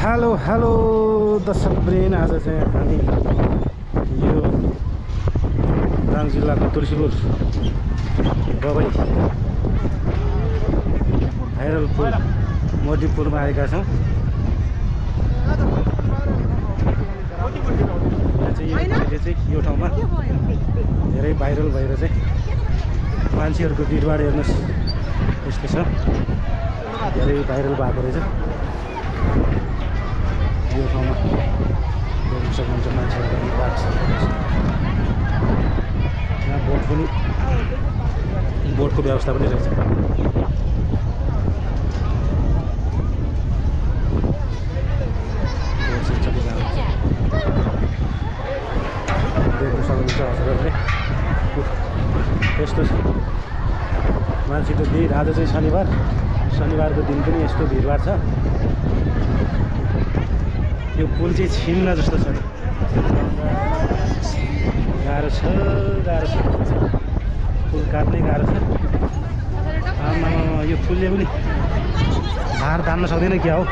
Hello hello दर्शकवृन्द, आज चाहिँ हामी यो दाङ जिल्लाको तुलसीपुर बबई भाइरल पुल मोदीपुरमा आएका छौँ। यहाँ चाहिँ अहिले चाहिँ यो ठाउँमा धेरै भाइरल भएर चाहिँ मान्छेहरूको भिडभाड हेर्नुहोस् यस्तो छ, धेरै भाइरल भएको रहेछ। यो ठाउँमा देख्न सक्नुहुन्छ मान्छेहरू भिडभाड छ। यहाँ बोटको व्यवस्था पनि रहेछ। देख्न सक्नुहुन्छ हजुरहरूले यस्तो छ मान्छेको भिड। आज चाहिँ शनिबारको दिन पनि यस्तो भिडभाड छ। यो पुल चाहिँ छिन्न जस्तो छ, गाह्रो छ पुल काट्नै गाह्रो छ। आमा यो पुलले पनि भार तान्न सक्दैन क्या हो।